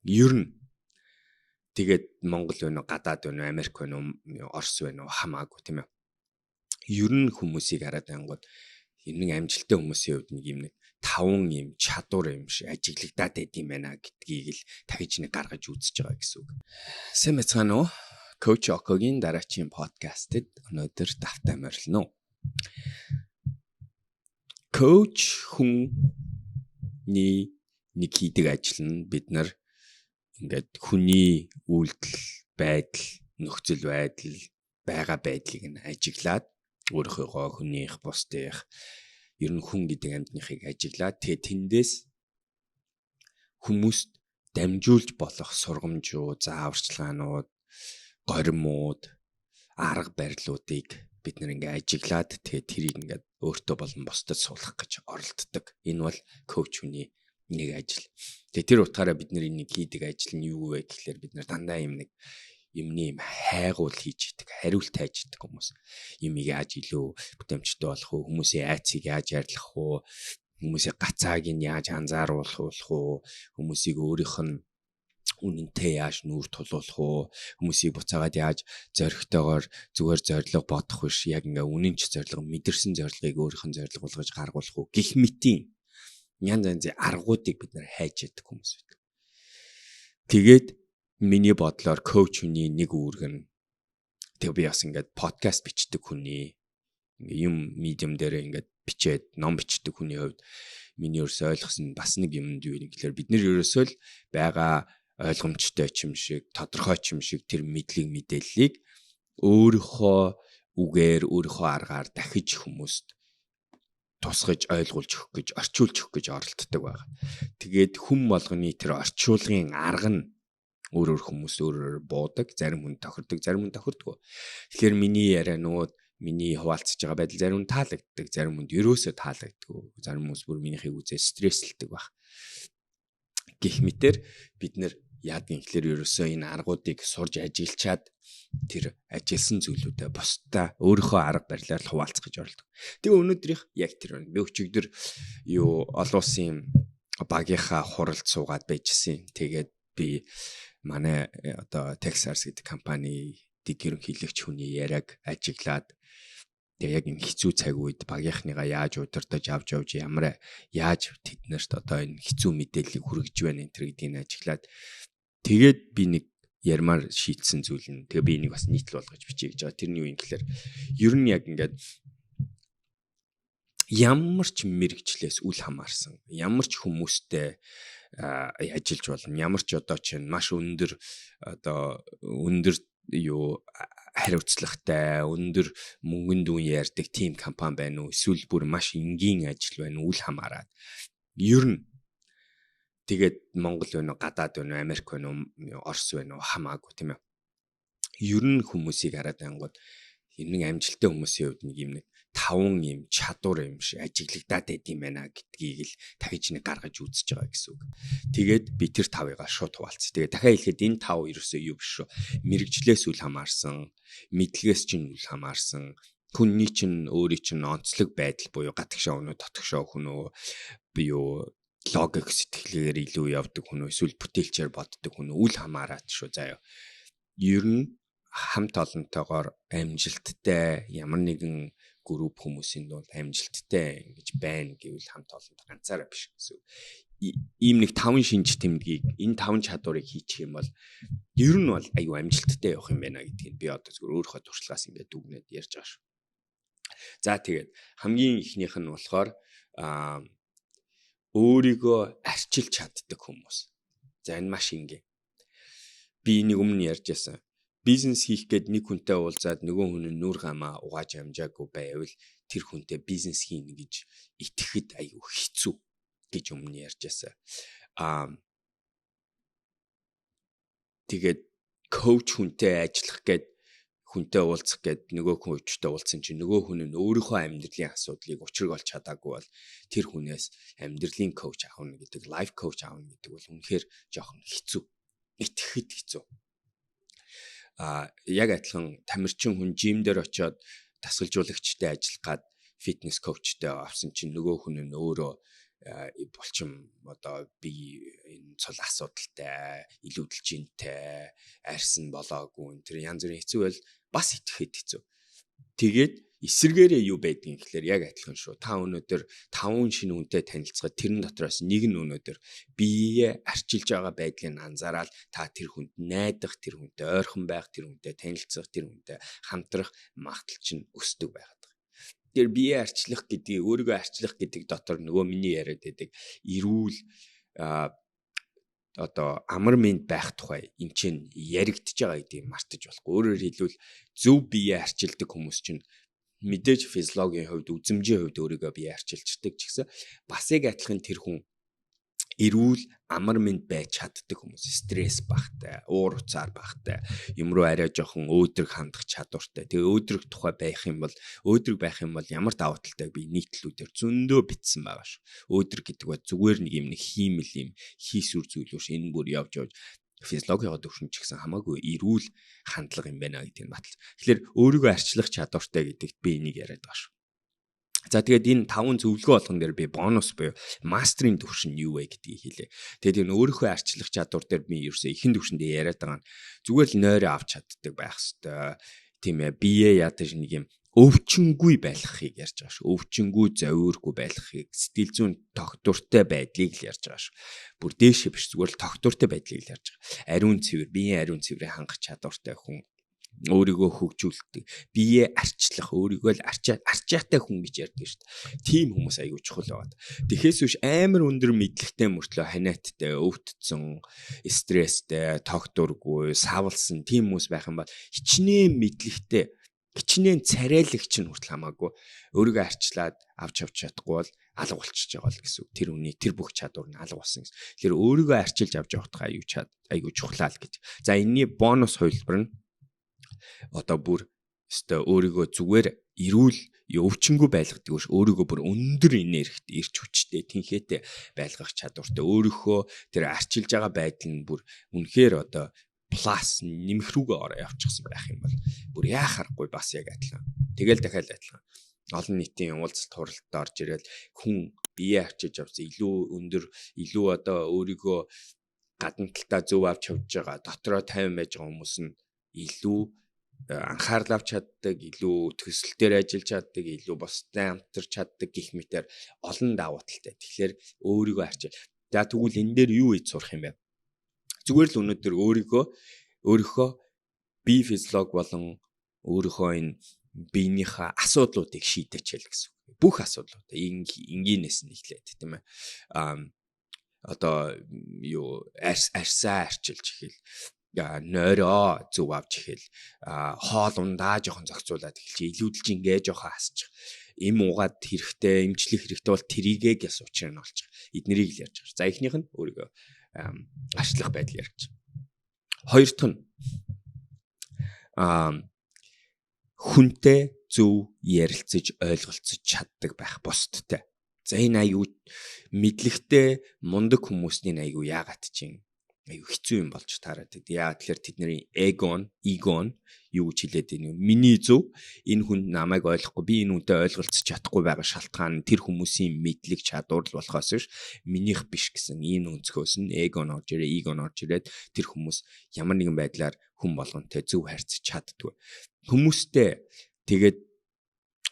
Ер нь тэгээд Монгол байна уу, гадаад байна уу, Америк байна уу, Орос байна уу хамаагүй, тийм ээ. Ер нь хүмүүсийг хараад ангууд ер нь амжилттай хүмүүсийн хувьд нэг юм нэг таван юм чадвар юм шиг ажиглагдаад байд юм байна гэдгийг л дахиж нэг гаргаж үзэж байгаа гэсэн үг. Сайн байцгаана уу? Коуч Окогийн дараачийн подкастэд өнөөдөр тавтай морилно. Коуч хүний нэг хийдэг ажил нь бид нар ингээд хүний үйлдэл, байдал, нөхцөл байдал, байгаа байдлыг нь ажиглаад өөрийнхөө, хүнийх, бусдынх, ер нь хүн гэдэг амьтныхыг ажиглаад тэгээ тэндээс хүмүүст дамжуулж болох сургамжууд, зааварчилгаанууд, горимууд, арга барилуудыг бид нар ингээ ажиглаад тэгээ тэрийг ингээд өөртөө болон бусдад суулгах гэж оролддог. Энэ бол коуч хүний нэг ажил. Тэгээ тэр утгаараа бид нар энийг хийдэг ажил нь юу вэ гэхлээр бид нар дандаа юм нэг юмны юм хайгуул хийж идэг, хариулт хайж идэг хүмүүс. Юмыг яаж илүү бүтээмжтэй болох вэ? Хүмүүсийн айцыг яаж ярьлах вэ? Хүмүүсийн гацааг нь яаж анзааруулах вэ? Хүмүүсийг өөрийнх нь үнэнтэй яаж нүүр тулуулах уу? Хүмүүсийг буцаагаад яаж зоригтойгоор зүгээр зорилго бодох биш, яг ингээ үнэн ч зорилго, мэдэрсэн зорилгыг өөрийнх нь зорилго болгож гаргуулах уу? Гэх мэтийн янз янзын аргуудыг бид нар хайж яадаг хүмүүс байдаг. Тэгээд миний бодлоор коуч хүний нэг үүрэг нь, тэг би бас ингээд подкаст бичдэг хүний, ингээ юм медиум дээр ингээд бичээд ном бичдэг хүний хувьд миний өөрсөө ойлгосон бас нэг юм юу юм гэхээр бид нэр ерөөсөө л байгаа ойлгомжтой ч юм шиг, тодорхой ч юм шиг тэр мэдлэг мэдээллийг өөрийнхөө үгээр, өөрийнхөө аргаар дахиж хүмүүст тусгаж ойлгуулж өгөх гэж, орчуулж өгөх гэж оролддог байгаа. Тэгээд хүн болгоны тэр орчуулгын арга нь өөр өөр хүмүүс өөр өөр буудаг, зарим хүн тохирдог, зарим хүн тохирдгоо. Тэгэхээр миний ярианууд, миний хуваалцаж байгаа байдал зарим хүн таалагддаг, зарим хүнд ерөөсөө таалагддаггүй. Зарим хүмүүс бүр минийхийг үзээ стресслдэг баг. Гэх мэтэр бид нэр яадгийн гэхлээр ерөөсөө энэ аргуудыг сурж ажиллачаад тэр ажилласан зүйлүүдээ бусдаа өөрийнхөө арга барилаар хуваалцах гэж оролдог. Тэгээ өнөөдрийнх яг тэр байна. Би өчигдөр юу олон улсын багийнхаа хуралд суугаад байжсэн. Тэгээд би манай одоо Texas гэдэг компани дэг ерөнхийлөгч хүний яриаг ажиглаад тэгээ яг энэ хэцүү цаг үед багийнхныгаа яаж удирдах авч явж ямар яаж тэднэрт одоо энэ хэцүү мэдээллийг хүргэж байна энэ төр гэдгийг ажиглаад тэгээд би нэг ярмаар шийдсэн зүйл нь тэгээ би энийг бас нийтлэл болгож бичье гэж байгаа. Тэр нь юу юм гэхээр ер нь яг ингээд ямар ч мэрэгчлээс үл хамаарсан, ямар ч хүмүүстэй ажиллаж болно, ямар ч одоо чинь маш өндөр одоо өндөр юу хариуцлагатай, өндөр мөнгөн дүн ярьдаг тим компани байна уу, эсвэл бүр маш энгийн ажил байна уу, үл хамааран. Ер нь тэгээд Монгол байна уу, гадаад байна уу, Америк байна уу, Орос байна уу хамаагүй, тийм ээ. Ер нь хүмүүсийг хараад ангууд ер нь амжилттай хүмүүсийн хувьд нэг юм нэг таван юм чадвар юм шиг ажиглагдаад байд юм байна гэдгийг л дахиж нэг гаргаж үзэж байгаа гэсэн үг. Тэгээд би тэр тавыгаа шууд хуваалцъя. Тэгээд дахиад хэлэхэд энэ тав ерөөсөө юу биш шүү. Мэргэжлээс үл хамаарсан, мэдлэгээс чинь үл хамаарсан, хүний чинь өөрийн чинь онцлог байдал буюу гадагшаа өнөө дотгошоо хүн үү, би юу логик сэтгэлгээр илүү явдаг хүн үү, эсвэл бүтээлчээр боддог хүн үү, үл хамаарат шүү заяа. Ер нь хамт олонтойгоор амжилттай ямар нэгэн групп хүмүүсийн дунд амжилттай ингэж байна гэвэл хамт олонтой ганцаараа биш гэсэн. Ийм нэг таван шинж тэмдгийг, энэ таван чадварыг хийчих юм бол ер нь бол аюу амжилттай явах юм байна гэдгийг би одоо зүгээр өөрийнхөө туршлагаас ингээд дүгнээд ярьж байгаа шүү. За тэгээд хамгийн эхнийх нь болохоор өөрийгөө арчилж чаддаг хүмүүс. За энэ маш энгийн. Би энийг өмнө ярьж байсан. Бизнес хийх гээд нэг хүнтэй уулзаад нөгөө хүн нь нүур гамаа угааж амжаагүй байвал тэр хүнтэй бизнес хийнэ гэж итгэхэд аюу хэцүү гэж өмнө ярьж байсан. Тэгээд коуч хүнтэй ажиллах гээд хүнтэй уулзах гээд нөгөө коучтой уулзсан чинь нөгөө хүн нь өөрийнхөө амьдралын асуудлыг учрыг олж чадаагүй бол тэр хүнээс амьдралын коуч авна гэдэг, лайф коуч авна гэдэг бол үнэхээр жоохон хэцүү. Итгэхэд хэцүү. Яг адилхан тамирчин хүн жим дээр очиод дасгалжуулагчтай ажиллах гад фитнес коучтай авсан чинь нөгөө хүн нь өөрөө Булчин одоо би энэ цул асуудалтай, илүүдэлжинтэй, арьс нь болоогүй, тэр янз бүрийн хэцүү байл бас итгэхэд хэцүү. Тэгээд эсэргээрээ юу байдгийг гэхлээр яг адилхан шүү. Та өнөөдөр 5 шинэ хүнтэй танилцахад тэрэн дотроос нэг нь өнөөдөр биеэ арчилж байгаа байдлыг анзаараад та тэр хүнд найдах, тэр хүнтэй ойрхон байх, тэр хүнтэй танилцах, тэр хүнтэй хамтрах магадлал чинь өсдөг байгаад байгаа. Тэр биеэ арчлах гэдгийг, өөрийгөө арчлах гэдэг дотор нөгөө миний яриад байдаг эрүүл одоо амар мэнд байх тухай энэ чинь яригдж байгаа гэдгийг мартаж болохгүй. Өөрөөр хэлбэл зөв биеэ арчилдаг хүмүүс чинь мэдээж физиологийн хувьд, үзэмжийн хувьд өөрийгөө бие арчилчдаг ч гэсэн бас яг адилхан тэр хүн эрүүл амар мэнд байж чаддаг хүмүүс, стресс багтай, уур уцаар багтай, юм руу арай жоохон өөдрөг хандах чадвартай. Тэгээ өөдрөг тухай байх юм бол, өөдрөг байх юм бол ямар давуу талтай би нийтлүүдээр зөндөө битсэн байгаа шүү. Өөдрөг гэдэг ба зүгээр нэг юм нэг хиймэл юм хийсүр зүйл биш. Энэ бүр явж явж физиологийн төвшин ч гэсэн хамаагүй эрүүл хандлага юм байна гэдгийг баталж. Тэгэхээр өөрийгөө арчлах чадвартай гэдэгт би энийг яриад байгаа шүү. За тэгээд энэ 5 зөвлөгөө болгон дээр би бонус буюу мастерын төвшин юу вэ гэдгийг хэлье. Тэгээд энэ өөрийнхөө арчлах чадвар дээр би ерөөсөө ихэн төвшөндөө яриад байгаа нь зүгээр л нойроо авч чаддаг байх хэвээр. Тийм ээ, бие ядаж нэг юм өвчнгүй байлгахыг ярьж байгаа шүү. Өвчнгүй, зовиургүй байлгахыг, сэтгэл зүйн тогтвортой байдлыг л ярьж байгаа шүү. Бүр дээшээ биш, зүгээр л тогтвортой байдлыг л ярьж байгаа. Ариун цэвэр, биеийн ариун цэврийг хангах чадвартай хүн, өөрийгөө хөгжүүлдэг, биеэ арчлах, өөрийгөө л арчаатай хүн гэж ярьдаг шүү дээ. Тийм хүмүүс аягүй чухал байгаад. Тэгэхээс биш амар өндөр мэдлэгтэй мөртлөө ханиаттай, өвдсөн, стресстэй, тогтворгүй, савлсан тийм хүмүүс байх юм бол хичнээн мэдлэгтэй, хичнээн царайлагч нь хүртэл хамаагүй өөрийгөө арчлаад авч авч чадахгүй бол алга болчихж байгаа л гэсэн үг. Тэр хүний тэр бүх чадвар нь алга болсон гэсэн. Тэгэхээр өөрийгөө арчилж авч явах аюу чад айгүй чухлаа л гэж. За энэний бонус хувилбар нь одоо бүр өстой өөрийгөө зүгээр эрүүл өвчнгүй байлгадаг биш, өөрийгөө бүр өндөр энергит, эрч хүчтэй, тэнхээтэй байлгах чадвартай, өөрийнхөө тэр арчилж байгаа байдал нь бүр үнэхээр одоо плюс нэмэх рүүгээ ороо явчихсан байх юм бол бүр яах аргагүй бас яг адилхан. Тэгэл дахиад адилхан. Олон нийтийн уулзалт хуралдад орж ирэл хүн бие арчиж авсан, илүү өндөр, илүү одоо өөрийгөө гадна талдаа зөв авч явж байгаа, дотроо тайван байж байгаа хүмүүс нь илүү анхаарал авч чаддаг, илүү төсөл дээр ажиллаж чаддаг, илүү бусдад хамтарч чаддаг гэх мэтэр олон давуу талтай. Тэгэхээр өөрийгөө арчил. За тэгвэл энэ дээр юу хийж сурах юм бэ? Зүгээр л өнөөдөр өөрийгөө өөрийнхөө бие физиолог болон өөрийнхөө энэ биенийхээ асуудлуудыг шийдээч л гэсэн үг. Бүх асуудлууд энгийнээс нь эхлээд, тийм ээ. Одоо юу арьсаа арчилж эхэл, нойроо зөв авч эхэл, хоол ундаа жоохон зохицуулаад эхэлж, илүүдэлж ингээ жоохон хасчих. Эм уугаад хэрэгтэй, эмчлэх хэрэгтэй бол тэрийгээ гэс учрыг нь олчих. Эднэрийг л ярьж байгаа. За эхнийх нь өөрийгөө арчлах байдал ярьж. Хоёр дахь нь хүнтэй зөв ярилцаж ойлголцож чаддаг байх бусдтай. За энэ аюу мэдлэгтэй мундаг хүмүүсний аюу яагаад чинь аюу хэцүү юм болж таарад. Яагаад тэгэхээр тэдний эго нь юу гэж хэлээд байна вэ? Миний зөв, энэ хүн намайг ойлгохгүй, би энэ хүнтэй ойлголцож чадахгүй байгаа шалтгаан нь тэр хүмүүсийн мэдлэг чадвар л болохоос биш минийх биш гэсэн ийм өнцгөөс нь эго нь орж ирээ, эго нь орж ирээд тэр хүмүүс ямар нэгэн байдлаар хүн болгонтой зөв харьцаж чаддгүй. Хүмүүстэй тэгээд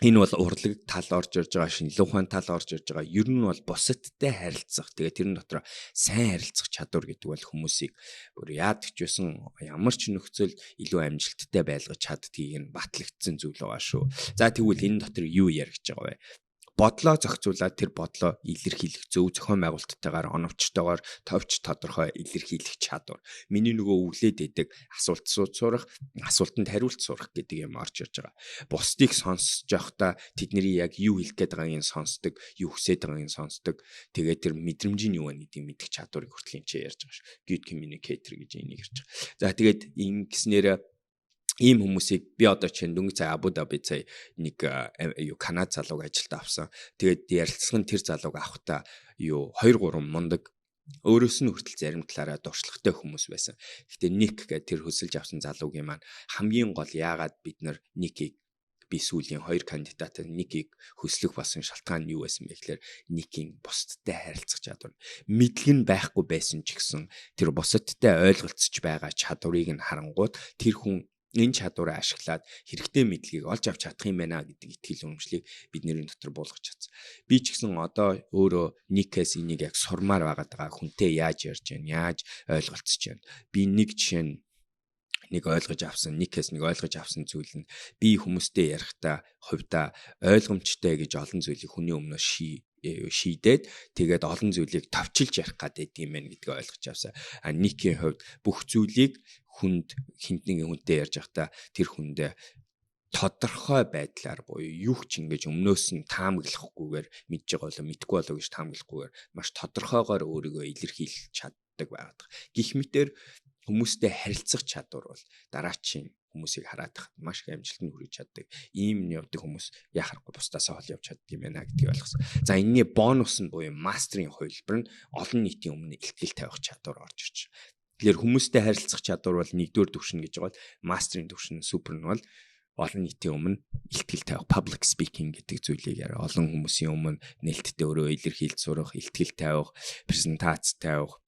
энэ бол урлаг тал орж ирж байгаа, шинжилгээ ухаан тал орж ирж байгаа. Ер нь бол бусадтай харилцах. Тэгээ тэрэн дотор сайн харилцах чадвар гэдэг бол хүмүүсийг бүр яадаг ч байсан ямар ч нөхцөлд илүү амжилттай байлгаж чаддгийг нь батлагдсан зүйл байгаа шүү. За тэгвэл энэ дотор юу яригдж байгаа вэ? Бодлоо зохицуулаад тэр бодлоо илэрхийлэх зөв зохион байгуулалттайгаар, оновчтойгоор, товч тодорхой илэрхийлэх чадвар. Миний нөгөө өвлөөд идэг асуулт сурах, асуултанд хариулт сурах гэдэг юм орж ирж байгаа. Бусдыг сонсож явахдаа тэдний яг юу хэлэх гээд байгааг нь сонсдог, юу хүсээд байгааг нь сонсдог. Тэгээд тэр мэдрэмжийн юу вэ гэдгийг мэдэх чадварыг хүртэл энэ ч ярьж байгаа шүү. Good communicator гэж энийг ярьж байгаа. За тэгээд ингэснээр ийм хүмүүсийг би одоо чинь дөнгөж сая Абу Даби сая нэг юу Канад залууг ажилд авсан. Тэгээд ярилцлага нь тэр залууг авахдаа юу 2 3 мундаг өөрөөс нь хүртэл зарим талаараа дуршлагтай хүмүүс байсан. Гэтэ Ник гэдэг тэр хөсөлж авсан залуугийн маань хамгийн гол яагаад бид нар Никийг Би сүүлийн хоёр кандидатад Никийг хөслөх болсон шалтгаан нь юу байсан бэ гэхээр Никийн бусдтай харилцах чадвар. Мэдлэг нь байхгүй байсан ч гэсэн тэр бусадтай ойлголцож байгаа чадварыг нь харангуут тэр хүн энэ чадвараа ашиглаад хэрэгтэй мэдлэгийг олж авч чадах юм байна гэдэг итгэл үнэмшлийг бидний дотор буулгаж чадсан. Би ч гэсэн одоо өөрөө Никээс энийг яг сурмаар байгаад байгаа. Хүнтэй яаж ярьж байна, яаж ойлголцож байна. Би нэг жишээ нь нэг ойлгож авсан, Никээс нэг ойлгож авсан зүйл нь би хүмүүстэй ярихдаа хувьдаа ойлгомжтой гэж олон зүйлийг хүний өмнөө шийдээд тэгээд олон зүйлийг товчилж ярих гэдэг юм байна гэдгийг ойлгож авсан. А Никийн хувьд бүх зүйлийг хүнд хинт нэгэн хүнтэй ярьж байхдаа тэр хүндээ тодорхой байдлаар буюу юу ч ингэж өмнөөс нь таамаглахгүйгээр мэдж байгаа болоо мэдгүй болоо гэж таамаглахгүйгээр маш тодорхойгоор өөрийгөө илэрхийлж чаддаг байгаад. Гэх мэтэр хүмүүстэй харилцах чадвар бол дараачийн хүмүүсийг хараад маш их амжилтанд хүрэж чаддаг. Ийм явдаг хүмүүс яхахгүй бусдаасаа хол явж чаддаг юм байна гэдгийг ойлгосон. За энэний бонус нь буюу мастерын хувилбар нь олон нийтийн өмнө ихтгэл тавих чадвар орж ирж байна. Тэгэхээр хүмүүстэй харилцах чадвар бол нэгдүгээр түвшин гэж байгаа бол мастерын түвшин супер нь бол олон нийтийн өмнө ихтгэл тавих, public speaking гэдэг зүйлийг яриа. Олон хүмүүсийн өмнө нээлттэй өөрөө илэрхийлж сурах, ихтгэл тавих, презентац тавих,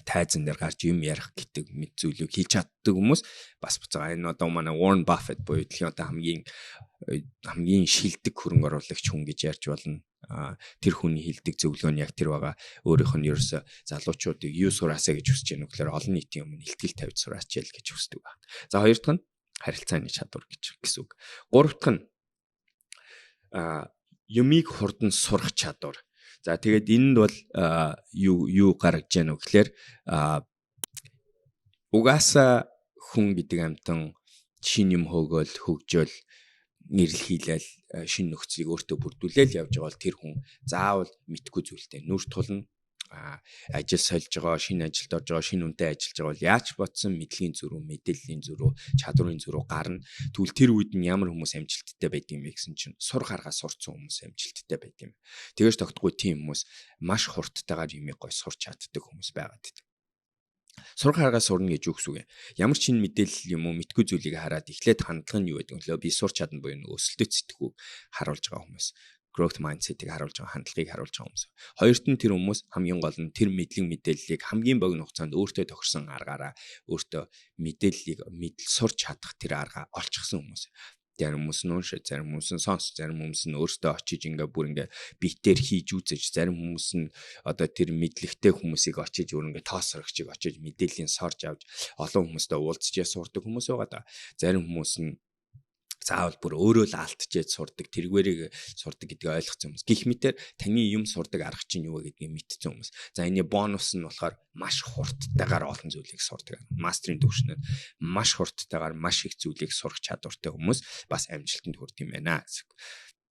тайзан дээр гарч юм ярих гэдэг мэд зүйлийг хийж чаддаг хүмүүс бас буцаа энэ одоо манай Warren Buffett буюу дэлхийн одоо хамгийн хамгийн шилдэг хөрөнгө оруулагч хүн гэж ярьж болно. Тэр хүний хэлдэг зөвлөгөө нь яг тэр байгаа. Өөрийнх нь ерөөсө залуучуудыг юу сураасаа гэж хүсэж байна вэ гэхээр олон нийтийн өмнө ихтгэл тавьж сураач ял гэж хүсдэг байна. За хоёр дахь нь харилцааны чадвар гэж гэсэн үг. Гурав дахь нь юмыг хурдан сурах чадвар. За тэгээд энэнд бол юу гаргаж яах вэ гэхээр угаасаа хүн гэдэг амьтан шинэ юм хөөгөөл хөгжөөл нэрлэл хийлээл шинэ нөхцөлийг өөртөө бүрдүүлээл явж байгаа бол тэр хүн заавал мэдгүй зүйлтэй нүр тулна. Ажил сольж байгаа, шинэ ажилд орж байгаа, шинэ үнтэй ажиллаж байгаа бол яаж бодсон мэдлэгийн зөрүү, мэдээллийн зөрүү, чадварын зөрүү гарна. Тэгвэл тэр үед нь ямар хүмүүс амжилттай байдаг юм бэ гэсэн чинь сурах аргаа сурцсан хүмүүс амжилттай байдаг юм. Тэгэж тогтгүй тийм хүмүүс маш хурдтайгаар юмыг гой сурч чаддаг хүмүүс байгаад байдаг. Сурах аргаа сурна гэж юу гэсэн үг юм? Ямар ч шинэ мэдээлэл юм уу мэдгүй зүйлийг хараад эхлээд хандлага нь юу гэдэг вэ? Би сурч чадна буюу өсөлтөд сэтгүүг харуулж байгаа хүмүүс, growth mindset-ийг харуулж байгаа, хандлагыг харуулж байгаа хүмүүс. Хоёрт нь тэр хүмүүс хамгийн гол нь тэр мэдлэг мэдээллийг хамгийн богино хугацаанд өөртөө тохирсон аргаараа өөртөө мэдээллийг мэдл сурч чадах тэр аргаа олчихсон хүмүүс. Зарим хүмүүс нь уншиж, зарим хүмүүс нь сонс, зарим хүмүүс нь өөртөө очиж ингээ бүр ингээ битээр хийж үзэж, зарим хүмүүс нь одоо тэр мэдлэгтэй хүмүүсийг очиж өөр ингээ тоосрогчийг очиж мэдээллийн сорж авч олон хүмүүстэй уулзч сурдаг хүмүүс байгаа да. Зарим хүмүүс нь заавал бүр өөрөө л алдчихээд сурдаг, тэргээрийг сурдаг гэдгийг ойлгоцсон хүмүүс. Гэх мэтэр таны юм сурдаг арга чинь юу вэ гэдгийг мэдсэн хүмүүс. За энэний бонус нь болохоор маш хурдтайгаар олон зүйлийг сурдаг. Мастерын түвшнээр маш хурдтайгаар маш их зүйлийг сурах чадвартай хүмүүс бас амжилтанд хүрдэг юм байна гэсэн.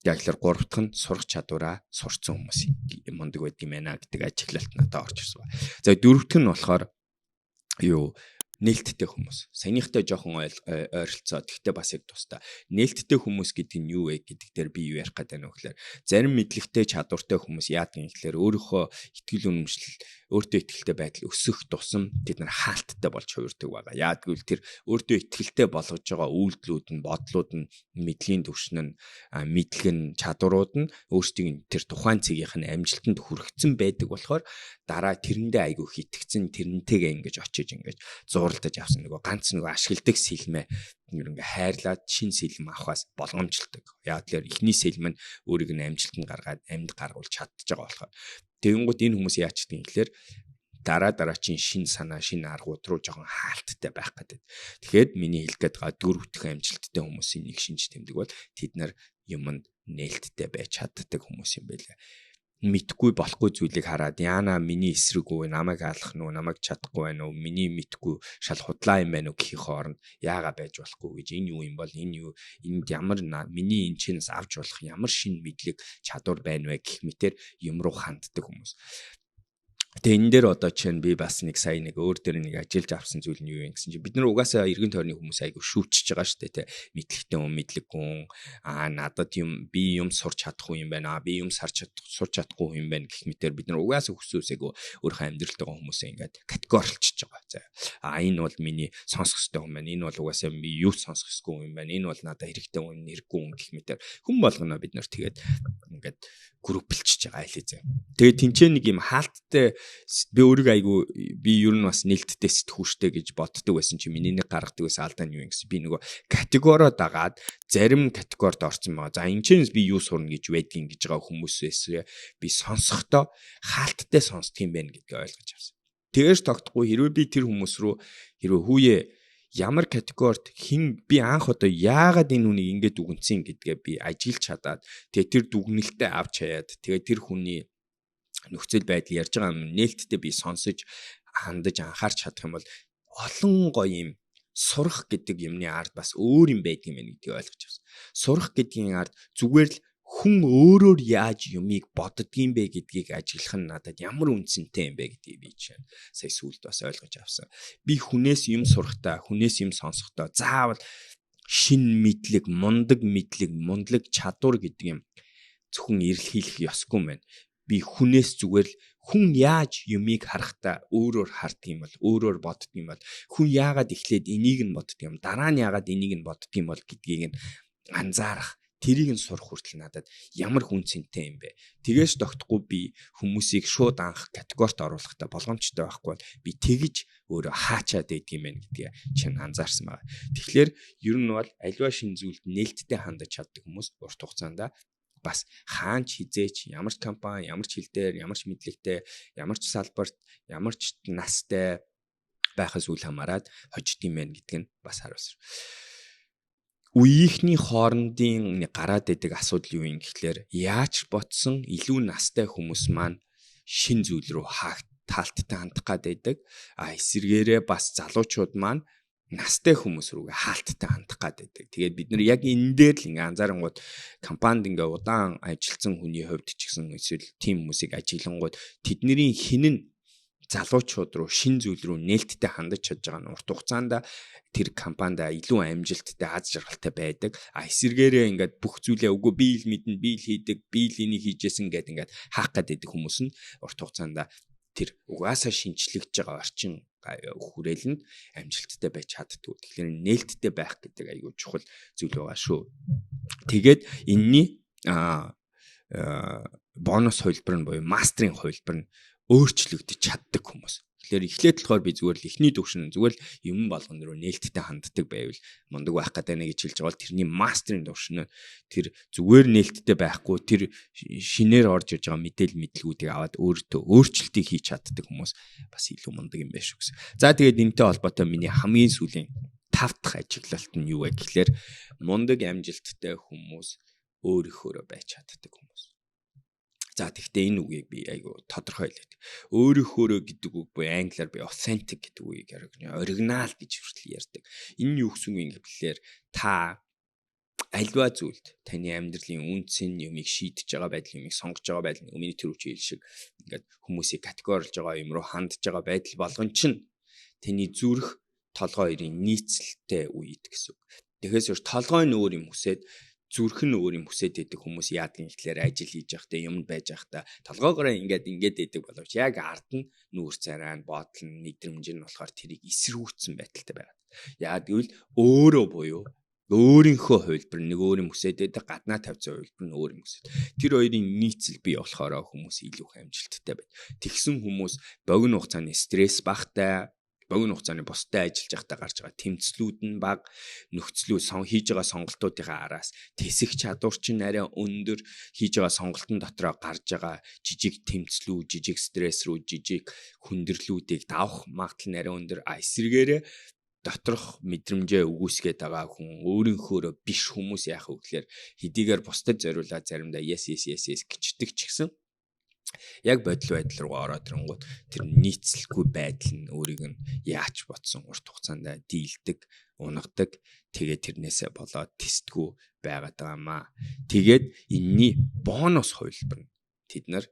Яг л гурав дахь нь сурах чадвараа сурцсан хүмүүс мундаг байдаг юм байна гэдэг ажиглалт надад орж ирсэн ба. За дөрөв дэх нь болохоор юу, нээлттэй хүмүүс. Саяныхтай жоохон ойролцоо. Тэгтээ бас яг тусдаа. Нээлттэй хүмүүс гэдэг нь юу вэ гэдэг дээр би юу ярих гэдэг нь вэ гэхээр зарим мэдлэгтэй чадвартай хүмүүс яадаг юм гэхээр өөрийнхөө итгэл үнэмшил, өөртөө итгэлтэй байдал өсөх тусам тэд нар хаалттай болж хувирдаг байгаа. Яагаад гэвэл тэр өөртөө итгэлтэй болгож байгаа үйлдэлүүд нь, бодлууд нь, мэдлийн түвшин нь, мэдлэг нь, чадварууд нь өөрсдийн тэр тухайн цэгийнх нь амжилтанд хүргэсэн байдаг болохоор дараа тэрэндээ айгүй хитгэцэн, тэрнтэйгээ ингэж очиж ингэж зууралдаж авсан нөгөө ганц нөгөө ашигладаг сэлмээ ингээ хайрлаад шин сэлэм авахаас болгоомжлдог. Яг тэр эхний сэлэм нь өөрийг нь амжилтанд гаргаад амьд гаргуулж чадчих байгаа болохоор. Тэгэнгүүт энэ хүмүүс яаж чаддаг юм гэхээр дараа дараачийн шин санаа, шин аргууд руу жоохон хаалттай байх гэдэг. Тэгэхээр миний хэлэх гээд байгаа дөрөв дэх амжилттай хүмүүсийн нэг шинж тэмдэг бол тэд нар юмд нээлттэй байж чаддаг хүмүүс юм байлаа. Мэдхгүй болохгүй зүйлийг хараад яана миний эсрэг үү, намайг алах нь үү, намайг чадахгүй байна уу, миний мэдхгүй шал худлаа юм байна уу гэхийн хооронд яага байж болохгүй гэж энэ юу юм бол энэ юу, энд ямар миний энэ чинээс авч болох ямар шинэ мэдлэг чадвар байна вэ гэх мэтэр юм руу ханддаг хүмүүс. Тэгээ энэ дээр одоо чинь би бас нэг сая нэг өөр дээр нэг ажиллаж авсан зүйл нь юу юм гэсэн чинь бид нар угаасаа эргэн тойрны хүмүүс айгу шүүчж байгаа шүү дээ, тэ. Мэдлэгтэй хүн, мэдлэггүй хүн, аа надад юм би юм сурч чадахгүй юм байна, аа би юм сарч сурч чадахгүй юм байна гэх мэтэр бид нар угаасаа хүссэн үсээгүй өөрийнхөө амьдралд байгаа хүмүүсээ ингээд категорилчиж байгаа. За А, энэ бол миний сонсох ёстой хүн байна. Энэ бол угаасаа би юу сонсох ёсгүй юм байна. Энэ бол надад хэрэгтэй хүн, хэрэггүй хүн гэх мэтэр хүн болгоно бид нар тэгээд ингээд групплчж байгаа аль хэзээ. Тэгээд тэнцээ нэг юм хаалттай би өөрийгөө айгу би ер нь бас нээлттэй сэтгүүштэй гэж боддог байсан чи миний нэг гаргадаг байсан алдаа нь юу юм гэсэн, би нөгөө категорио дагаад зарим категорид орсон байгаа. За, энэ ч би юу сурна гэж байдгийг гэж байгаа хүмүүсээс би сонсохдоо хаалттай сонсдог юм байна гэдгийг ойлгож авсан. Тэгэж тогтохгүй, хэрвээ би тэр хүмүүс рүү хэрвээ хүүе ямар категорид хэн би анх одоо яагаад энэ хүнийг ингэж дүгнсэн гэдгээ би ажиглаж чадаад, тэгээ тэр дүгнэлтээ авч хаяад, тэгээ тэр хүний нөхцөл байдал, ярьж байгаа юм нээлттэй би сонсож, хандаж, анхаарч чадах юм бол олон гоё юм сурах гэдэг юмны ард бас өөр юм байдаг юм байна гэдгийг ойлгож авсан. Сурах гэдгийн ард зүгээр л хүн өөрөөр яаж юмыг боддгийм бэ гэдгийг ажиглах нь надад ямар үнцэнтэй юм бэ гэдгийг би жишээ нь сая сүүлд бас ойлгож авсан. Би хүнээс юм сурахдаа, хүнээс юм сонсохдоо заавал шин мэдлэг, мундаг мэдлэг, мундлаг чадвар гэдэг юм зөвхөн эрэлхийлэх ёсгүй юм байна. Би хүнээс зүгээр л хүн яаж юмыг харахтаа өөрөөр харддаг юм бол, өөрөөр боддог юм бол, хүн яагаад эхлээд энийг нь боддог юм, дараа нь яагаад энийг нь боддог юм бол гэдгийг нь анзаарах, тэрийг нь сурах хүртэл надад ямар хүн цэнтэй юм бэ. Тэгээс тогтохгүй би хүмүүсийг шууд анх категорид оруулахдаа болгоомжтой байхгүй бол би тэгж өөрөө хаачаад байдаг юм байна гэдгээ чинь анзаарсан байна. Тэгэхээр ер нь бол аливаа шинэ зүйлд нээлттэй хандаж чаддаг хүмүүс урт хугацаанд бас хаанч хизээч, ямар ч компани, ямар ч хил дээр, ямар ч мэдлэгтэй, ямар ч салбарт, ямар ч настай байхаас үл хамааран хожигдсон юм байна гэдг нь бас харуулсан. Үеийнхний хоорондын гараад идэг асуудал юу юм гэхлээр яаж ботсон илүү настай хүмүүс маань шин зүйл рүү хаалт таалттай хандах гад байдаг. А эсвэргээрээ бас залуучууд маань настай хүмүүс рүүгээ хаалттай хандах гад байдаг. Тэгээд бид нар яг энэ дээр л ингээ анзаарангууд компанид ингээ удаан ажилласан хүний хувьд ч гэсэн эсвэл тийм хүмүүсийг ажиглангууд тэдний хин нь залуучууд руу шин зүйл рүү нээлттэй хандаж чадж байгаа нь урт хугацаанд тэр компанид илүү амжилттай, аз жаргалтай байдаг. А эсвэргээрээ ингээд бүх зүйлээ үгүй, би л мэднэ, би л хийдэг, би л энийг хийжсэн гэд ингээд хаах гээд байдаг хүмүүс нь урт хугацаанд тэр угаасаа шинчлэгдэж байгаа орчин хүрээлэнд амжилттай байж чаддгүй. Тэгэхээр нээлттэй байх гэдэг аюул чухал зүйл байгаа шүү. Тэгээд энэний бонус хувилбар нь буюу master ын хувилбар нь өөрчлөгдөж чаддаг хүмүүс. Тэгэхээр эхлээд болохоор би зүгээр л эхний төвшин зүгээр л юм болгон руу нээлттэй ханддаг байвал мундаг байх гэдэг нэг гэж хэлж байгаа бол тэрний master ын төвшин нь тэр зүгээр нээлттэй байхгүй, тэр шинээр орж ирж байгаа мэдээлэл мэдлгүүдийг аваад өөртөө өөрчлөлтийг хийж чаддаг хүмүүс бас илүү мундаг юм байна шүү гэсэн. За, тэгээд энэтэй холбоотой миний хамгийн сүүлийн тав дахь ажиглалт нь юу вэ гэхлээр мундаг амжилттай хүмүүс өөрийнхөөрөө байж чаддаг хүмүүс. За, тэгвэл энэ үгийг би айгу тодорхой хэлээд. Өөрийнхөөрөө гэдэг үг буюу англиар би authentic гэдэг үгийг оригинал гэж хүртэл ярьдаг. Энэ нь юу гэсэн үг юм гэвэл та аливаа зүйлд таны амьдралын үнцэн юмыг шийдэж байгаа байдал, юмыг сонгож байгаа байдал, миний тэр үчи хэл шиг ингээд хүмүүсийг категорилж байгаа юм руу хандж байгаа байдал болгон чинь таны зүрх, толгой хоёрын нийцэлтэй үед гэсэн үг. Тэгэхээр толгой нь өөр юм хүсээд, зүрх нь өөр юм хүсээд байдаг хүмүүс яадаг юм гэхлээр ажил хийж байхдаа, юмд байж байхдаа толгоогоороо ингээд ингээд байдаг боловч яг ард нь нүүр царай нь, бодол нь, мэдрэмж нь болохоор тэрийг эсэргүүцсэн байдалтай байгаа. Яагаад гэвэл өөрөө буюу өөрийнхөө хувилбар нэг өөр юм хүсээд байдаг, гаднаа тавьсан хувилбар нь өөр юм хүсээд. Тэр хоёрын нийцэл бий болохоор хүмүүс илүү их амжилттай байд. Тэгсэн хүмүүс богино хугацааны стресс багтай, богино хугацааны бусдад ажиллаж байхдаа гарч байгаа тэмцлүүд нь бага, нөхцлүүд сон хийж байгаа сонголтуудынхаа араас тэсэх чадвар чинь арай өндөр, хийж байгаа сонголтын дотроо гарч байгаа жижиг тэмцлүүд, жижиг стресс рүү, жижиг хүндрэлүүдийг давах магадлал нь арай өндөр. А эсвэргээрээ доторх мэдрэмжээ үгүйсгээд байгаа хүн, өөрийнхөөрөө биш хүмүүс яах вэ гэхээр хэдийгээр бусдад зориулаад заримдаа yes гэждэг ч гэсэн яг бодол байдал руугаа ороод ирэнгүүт тэр нийцэлгүй байдал нь өөрийг нь яач бодсон урт хугацаанд дийлдэг, унагадаг. Тэгээд тэрнээсээ болоод тэсдэггүй байгаад байгаа маа. Тэгээд энэний бонус хувилбар нь тэд нар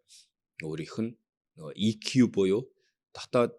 өөрийнх нь нөгөө EQ буюу дотоод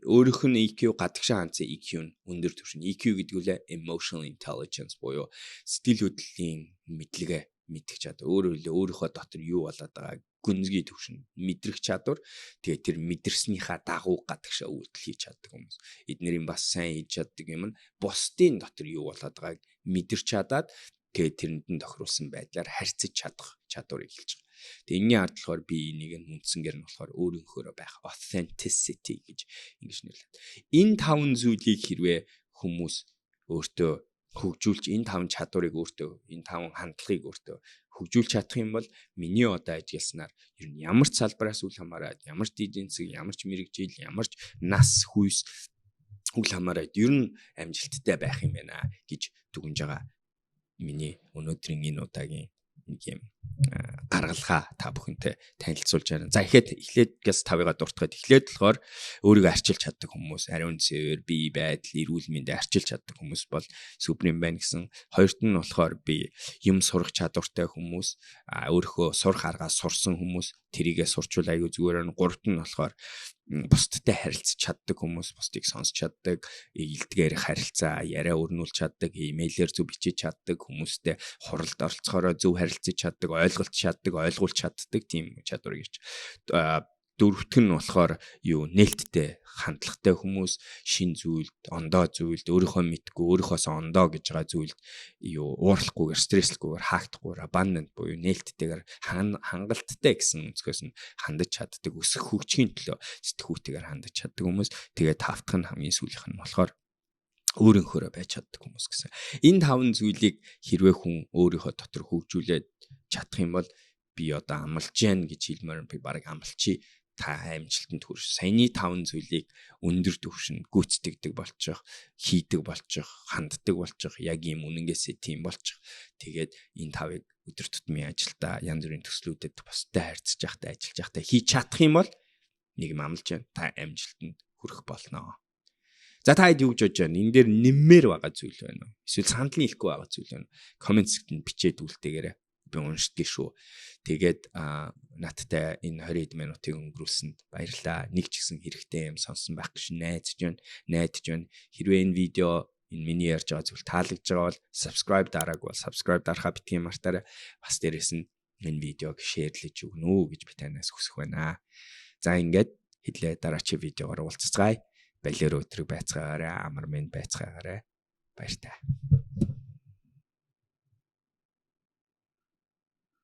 өөрийнх нь EQ, гадагшаа хандсан EQ нь өндөр түвшин. EQ гэдэг нь emotional intelligence буюу сэтгэл хөдлөлийн мэдлэгээ мэдэх чадвар. Өөрөөр хэлбэл өөрийнхөө дотор юу болоод байгааг Гүнзгий төвшин мэдрэх чадвар, тэгээ тэр мэдэрснийхаа дагуу гадагшаа үйлдэл хийж чаддаг хүмүүс. Эднэрийн бас сайн хийж чаддаг юм нь бусдын дотор юу болоод байгааг мэдэрч чадаад тэгээ тэрэнд нь тохируулсан байдлаар харьцаж чадах чадварыг хэлж байгаа. Тэгээ энэний ард болохоор би энийг нь үндсэнгээр нь болохоор өөрийнхөөрөө байх authenticity гэж ингэж нэрлэдэг. Энэ таван зүйлийг хэрвээ хүмүүс өөртөө хөгжүүлж, энэ таван чадварыг өөртөө, энэ таван хандлагыг өөртөө хөгжүүлж чадах юм бол миний одоо ажилласнаар ер нь ямар ч салбараас үл хамааран, ямар ч эдийн засаг, ямар ч мэргэжил, ямар ч нас хүйс үл хамааран ер нь амжилттай байх юм байна гэж дүгнж байгаа. Миний өнөөдрийн энэ удаагийн нэг юм гаргалгаа та бүхэнтэй танилцуулж байна. За, ихэд эхлээд газ тавыгаа дуртахад эхлээд болохоор өөрийгөө арчилж чаддаг хүмүүс, ариун цэвэр, бие байдал, эрүүл мэндээ арчилж чаддаг хүмүүс бол супер юм байна гэсэн. Хоёрт нь болохоор би юм сурах чадвартай хүмүүс, өөрийнхөө сурах аргаа сурсан хүмүүс, тэрийгэ сурчвал аягүй зүгээр байна. Гуравт нь болохоор бусдтай харилцаж чаддаг хүмүүс, бусдыг сонсч чаддаг, илдгээр харилцаа, яриа өрнүүлж чаддаг, имэйлээр зөв бичиж чаддаг, хүмүүстэй хуралд оролцохороо зөв харилцаж чаддаг, ойлголт чаддаг, ойлгуулж чаддаг тийм чадварыг ирж. Дөрөвтг нь болохоор юу, нээлттэй хандлагатай хүмүүс, шин зүйлд, ондоо зүйлд, өөрийнхөө мэдгүй, өөрийнхоос ондоо гэж байгаа зүйлд юу уурлахгүйгээр, стресслэхгүйгээр, хаагдахгүйгээр, abundant буюу нээлттэйгээр, хангалттай гэсэн өнцгөөс нь хандаж чаддаг, өсөх хөгжихийн төлөө сэтгүүтэйгээр хандаж чаддаг хүмүүс. Тэгээ тавтах нь, хамгийн сүүлийнх нь болохоор өөрийнхөөрөө байж чаддаг хүмүүс гэсэн. Энэ таван зүйлийг хэрвээ хүн өөрийнхөө дотор хөгжүүлээд чадах юм бол би одоо амлаж гэн гэж хэлмээр, би бараг амлчий, та амжилтанд хүрч саяны таван зүйлийг өндөр түвшинд гүйцэтгэдэг болчих, хийдэг болчих, ханддаг болчих, яг ийм үнэнгээсээ тийм болчих. Тэгээд энэ тавыг өдөр тутмын ажилдаа, янз бүрийн төслүүдэд бусдад харьцаж байхдаа, ажиллаж байхдаа хийж чадах юм бол нэг юм амлаж байна. Та амжилтанд хүрэх болно. За, та хэд юу гэж бодож байна? Энэ дээр нэммээр байгаа зүйл байна уу? Эсвэл санал нь хэлэхгүй байгаа зүйл байна уу? Comment хэсэгт бичээд үлдээгээрэй, би уншдгийг шүү. Тэгээд надтай энэ 20 минутыг өнгөрүүлсэнд баярлалаа. Нэг ч гэсэн хэрэгтэй юм сонсон байх гэж найдаж байна. Найдаж байна. Хэрвээ энэ видео, энэ миний ярьж байгаа зүйл таалагдж байгаа бол subscribe дараагүй бол subscribe дарахаа битгий мартаарай. Бас дээрэс нь энэ видеог share лэж өгнө үү гэж би танаас хүсэх байна. За, ингээд хэдлээ дараачийн видеогоор уулзцгаая. Балер өдрөг байцгаагаарай, амар мэнд байцгаагаарай. Баяртай.